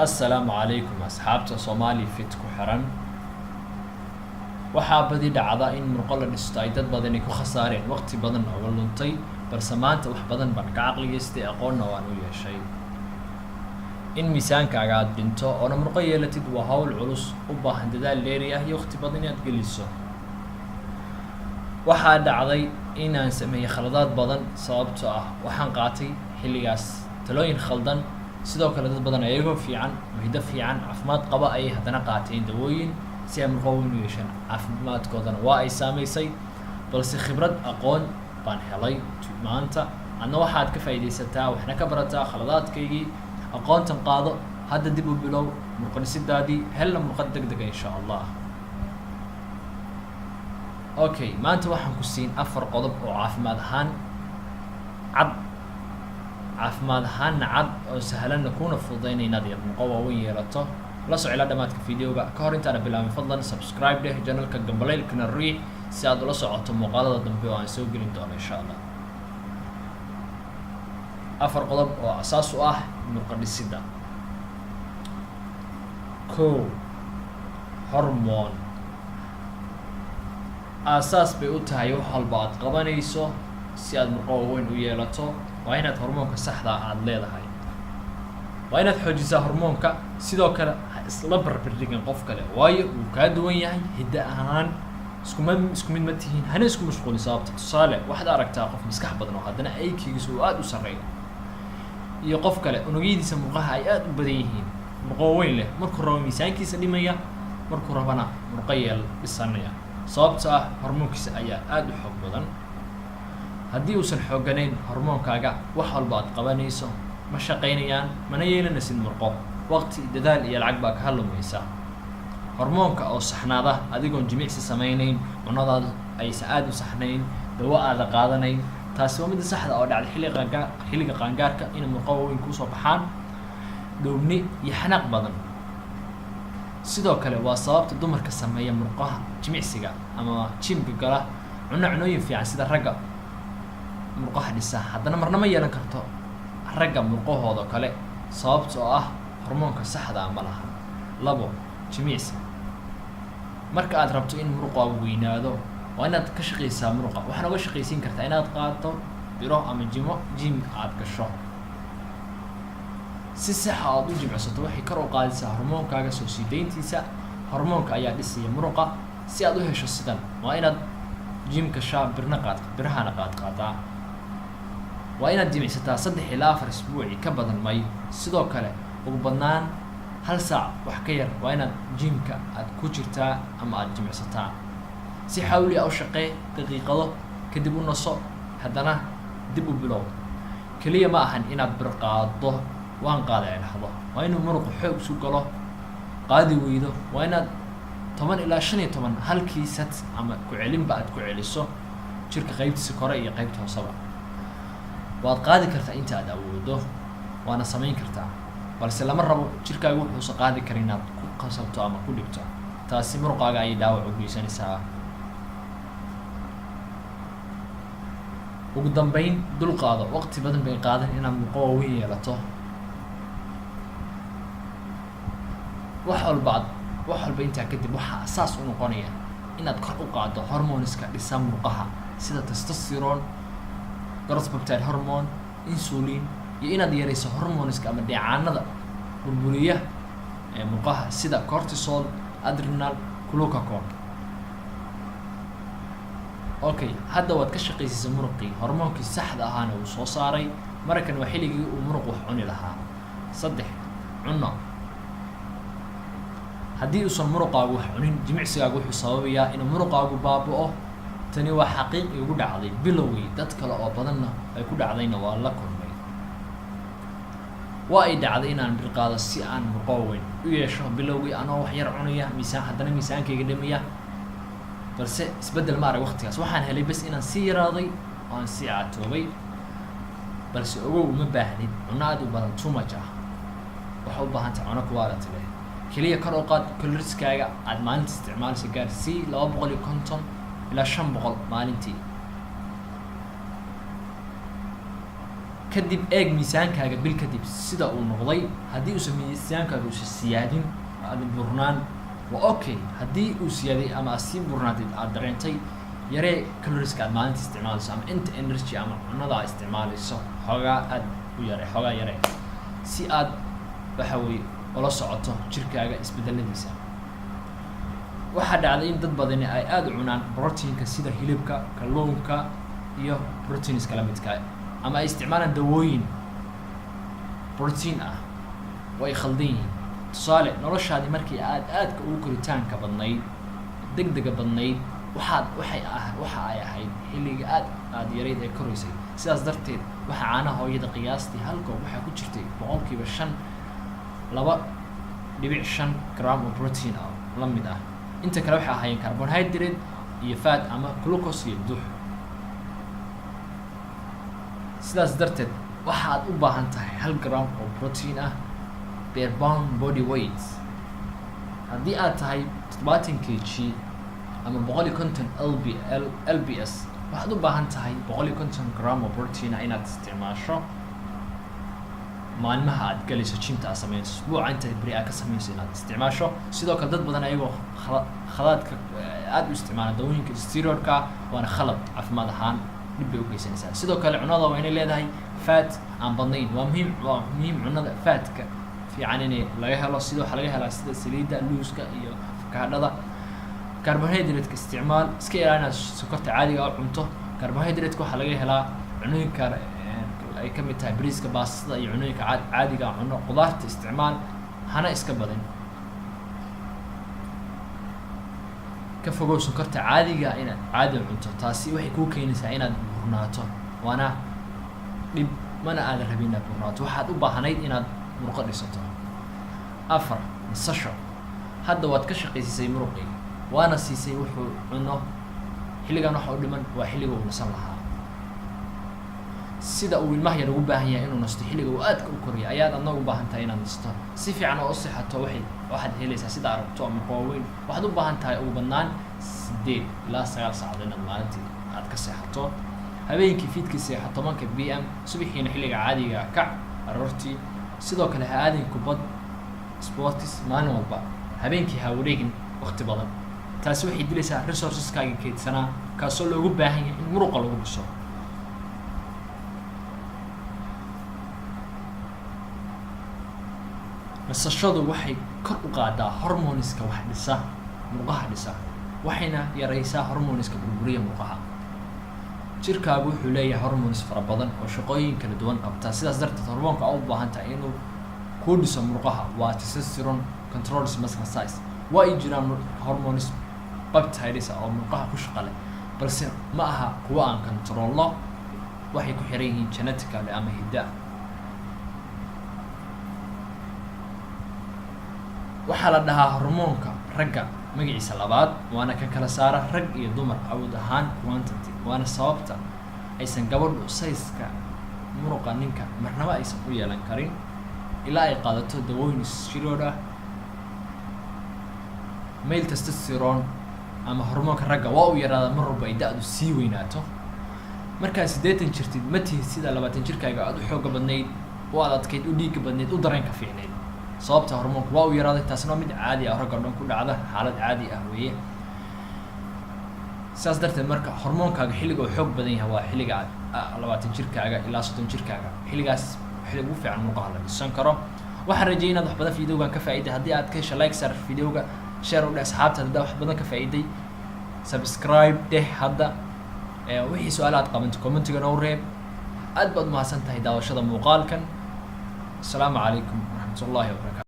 Assalaamu calaykum asxaabta Somali Fit ku xiran. Waxaa badi dhacda in murqo la dhisto ay dad badani ku khasaareen, waqti badan ooga luntay, balse maanta wax badan baan ka caqligeystay, aqoonna waan u yeeshay. In miisaankaaga aad dhinto oona murqo yeelatid waa hawl culus, u baahan dadaal dheeri ah iyo waqti badan inaad geliso. Waxaa dhacday inaan sameeyey khaladaad badan, sababtoo ah waxaan qaatay xilligaas talooyin khaldan. Sidoo kale dad badan ayagoo fiican oo hiddo fiican, caafimaad qaba, ayay haddana qaateen dawooyin si ay murqo weyn u yeeshaan, caafimaadkoodana waa ay saameysay. Balse khibrad, aqoon baan helay maanta. Adna waxaad ka faa'iidaysataa, waxna ka barataa khaladaadkaygii. Aqoontan qaado, hadda dib u bilow murqo dhisidaadii, helna murqad deg dega, insha Allah. Okay, maanta waxaan ku siin 4 qodob oo caafimaad ahaan cad, caafimaad ahaanna cad oo sahlanna, kuna fududaynaya inaad murqo waaweyn yeelato. La soco ilaa dhamaadka videoga. Ka hor intaana bilaabin, fadlan subscribe dheh channelka, gambaleylkana riix si aad ula socoto muuqaalada dambe oo aan soo gelin doono, insha Allah. 4 qodob oo asaas u ah murqo dhisidda. Kow, hormone. Aasaas bay u tahay wax walba aad qabanayso. Si aad murqo waaweyn u yeelato, waa inaad hormoonka saxda aada leedahay, waa inaad xoojisaa hormoonka. Sidoo kale ha isla barbardhigin qof kale, waayo wuu kaa duwan yahay hiddo ahaan, iskuma isku mid ma tihiin. Hana isku mashquulin sababta. Tusaale, waxaad aragtaa qof maskax badan oo haddana IQ-giisa uu aada u sarreeyo, iyo qof kale unugyadiisa murqaha ay aada u badan yihiin, murqo weyn leh. Markuu rabo miisaankiisa dhimaya, markuu rabana murqo yeel dhisanaya, sababta ah hormoonkiisa ayaa aada u xoog badan. Haddii uusan xoogganayn hormoonkaaga, wax walba aad qabanayso ma shaqaynayaan, mana yeelanaysid murqo. Waqti, dadaal iyo lacag baa kaa lumaysa. Hormoonka oo saxnaada adigoon jimicsi samaynayn, cunadaadu aysan aada u saxnayn, dawo aada qaadanayn, taasi waa midda saxda oo dhacday xilliga qaangaa, xilliga qaangaarka inay murqo waaweyn kuusoo baxaan, dhowni iyo xanaaq badan. Sidoo kale waa sababta dumarka sameeya murqaha jimicsiga ama gymka gala, cuno cunooyin fiican sida ragga murqaha dhisa, haddana marna ma yeelan karto ragga murqahooda kale, sababta oo ah hormoonka saxda ah ma laha. 2, jimicsi. Marka aad rabto in muruqaagu weynaado, waa inaad ka shaqaysaa muruqa. Waxaad oga shaqaysiin kartaa inaad qaado biro ama jimo gym aad gasho. Si saxa ood u jimicsato waxay kor u qaadaysaa hormoonkaaga soo sii dayntiisa. Hormoonka ayaa dhisaya muruqa. Si aad u hesho sidan, waa inaad gym gashaa, birna qaad, birahana qaad qaadaa. Waa inaad jimicsataa 3 ilaa 4 isbuuci, ka badan may. Sidoo kale ugu badnaan hal saac wax ka yar waa inaad gymka aad ku jirtaa ama aada jimicsataa. Si xawli ah u shaqee, daqiiqado kadib u naso, haddana dib u bilow. Keliya ma ahan inaad bir qaado, waan qaaday ay dhahdo. Waa inuu muruqu xoog isu galo. Qaadi weydo, waa inaad 10 ilaa 15 halkii set ama ku celinba aad ku celiso, jirka qeybtiisa kore iyo qeybta hooseba. Waad qaadi kartaa inta aad awoodo, waana samayn kartaa, balse lama rabo jirkaaga wuxuusa qaadi karin inaad ku qasabto ama ku dhibto. Taasi muruqaaga ayay dhaawac u geysanaysaa. Ugu dambeyn, dul qaado. Waqti badan bay qaadan inaad murqo waaweyn yeelato. Wax walba ad wax walba intaa kadib waxaa asaas u noqonaya inaad kor u qaaddo hormoneska dhisa murqaha, sida testosterone, growth peptide hormone, insulin, iyo inaad yareyso hormoneska ama dheecaanada burburiya ee murqaha, sida cortisol, adrenal, glucagon. Okay, hadda waad ka shaqaysiisay muruqii, hormoonkii saxda ahaana uu soo saaray. Markan waa xilligii uu muruq wax cuni lahaa. 3, cunno. Haddii uusan muruqaagu wax cunin, jimicsigaagu wuxuu sababayaa inuu muruqaagu baaba'o. Tani waa xaqiiq igu dhacday bilowgii, dad kale oo badanna ay ku dhacdayna waa la kulmay. Waa ay dhacday inaan birqaado si aan murqo weyn u yeesho bilowgii, anoo wax yar cunaya, miisaan haddana miisaankayga dhimaya, balse isbeddel ma arag. Waqtigaas waxaan helay bes inaan sii yaraaday oo aan sii caatoobay. Balse ogow, uma baahnid cunno aada u badan, too much ah. Waxaa u baahan tahay cunno quality leh. Keliya kor u qaad calorieskaaga aada maalinta isticmaalaysa, gaarsii 250 ilaa 500 maalintii. Kadib eeg miisaankaaga bil kadib sida uu noqday. Haddii uusan miisaankaaga uusan siyaadin, aada burnaan, waa okay. Haddii uu siyaaday ama aad sii burnaatid, aad dareentay, yaree calorieska aad maalinta isticmaalayso ama inta energy ama cunada aad isticmaalayso xoogaa aad u yare, xoogaa yaree, si aad waxa weye ula socoto jirkaaga isbedeladiisa. Waxaa dhacday in dad badani ay aada u cunaan proteinka sida hilibka, kalluunka iyo proteins kala midka, ama ay isticmaalaan dawooyin protein ah oo ay khaldan yihiin. Tusaale, noloshaadii markii aad aadka ugu koritaanka badnayd, degdega badnayd, waxaad waxay ah waxa ay ahayd xilliga aad aada yarayd ee koraysay. Sidaas darteed waxaa caanaha hooyada qiyaastii hal koob waxaa ku jirtay 5% 2.5 gram oo protein ah la mid ah. Inta kale waxay ahaayeen carbohydrate iyo fat ama glucose iyo dux. Sidaas darteed waxaad u baahan tahay 1 gram oo protein ah per pound body weight. Haddii aad tahay 70 kg ama 150 lb lbs, waxaad u baahan tahay 150 gram oo protein ah inaad isticmaasho maalmaha aad galayso gymta, aad sameynayso usbuuca inta beri aad ka sameynayso inaad isticmaasho. Sidoo kale dad badan ayagoo khalaadka aada u isticmaala dawooyinka steroidka, waana khalad, caafimaad ahaan dhib bay ugeysanaysaa. Sidoo kale cunada waa inay leedahay fat aan badnayn. Waa muhiim cunada fatka fiican inay laga helo, sida waxaa laga helaa sida saliidda luuska iyo afakaadhada. Carbohydrate-ka isticmaal, iska ilaali inaad sokorta caadiga u cunto. Carbohydrate-ka waxaa laga helaa cunooyinka ay ka mid tahay bariiska, baastada iyo cunooyinka caadiga ah cuno. Qudaarta isticmaal, hana iska badin. Ka fogow sonkorta caadiga inaad caadi cunto, taasi waxay kuu keenaysaa inaad burnaato, waana dhib, mana aadan rabin inaad burnaato. Waxaad u baahnayd inaad murqo dhisato. 4, nasasho. Hadda waad ka shaqaysisay muruqii, waana siisay wuxuu cuno. Xilligan waxa u dhiman waa xilliga uu nasan lahaa. Sida uu ilmaha yar ugu baahan yahay inuu nasto xilliga uu aadka u koraya, ayaad adna u baahan tahay inaad nasto si fiican oo u seexato. Waxaad helaysaa sida aragto murqo waaweyn. Waxaad u baahan tahay ugu badnaan 8 ilaa 9 saacadood inaad maalintii aad ka seexato. Habeenkii fiidkii seexo 10-ka PM, subaxiina xilliga caadiga kac aroortii. Sidoo kale ha aadin kubad sports maalin walba. Habeenkii ha wareegin waqti badan, taasi waxay dilaysaa resourceskaagii kaydsanaa, kaasoo loogu baahan yahay in muruqa lagu dhiso. Nasashadu waxay kor u qaadaa hormoniska wax dhisa, murqaha dhisa, waxayna yareysaa hormoniska burburiya murqaha. Jirkaagu wuxuu leeyahay hormones fara badan oo shaqooyin kala duwan qabta. Sidaas darteed hormoonka aa u baahan tahay inuu kuu dhiso murqaha waa testosterone, controls muscle size. Waa ay jiraan hormones peptides oo murqaha ku shaqa leh, balse ma aha kuwa aan controlno, waxay ku xiran yihiin genetically ama hidda. Waxaa la dhahaa hormoonka ragga magaciisa labaad, waana kan kala saara rag iyo dumar awood ahaan, quantity. Waana sababta aysan gabadhu sayska muruqa ninka marnaba aysan u yeelan karin ilaa ay qaadato dawooyin steroid ah. Male testosterone ama hormoonka ragga waa uu yaraadaa mar walba ay da-du sii weynaato. Markaad 80 jirtid, ma tihid sida 20 jirkaaga aada u xooga badnayd, u ad adkayd, u dhiigga badnayd, u dareenka fiicnayd, sababta hormoonku waa uu yaraaday. Taasina waa mid caadi ah, ragga o dhan ku dhacda, xaalad caadi ah weeye. Sidaas darteed marka hormoonkaaga xilliga uu xoog badan yahay waa xilliga aad 20 jirkaaga ilaa 30 jirkaaga. Xilligaas xilliga ugu fiican murqaha la dhisan karo. Waxaan rajayay inaad wax badan videogan ka faa'iiday. Haddii aad ka hesha, like saar videoga, share u dheh asxaabta. Haddaa wax badan ka faa'iiday, subscribe dheh. Hadda wixii su-aal aad qabanto commentiga noo reeb. Aad baad umahadsan tahay daawashada muuqaalkan. Asalaamu calaykum waraxmat ullahi wabarakaatu.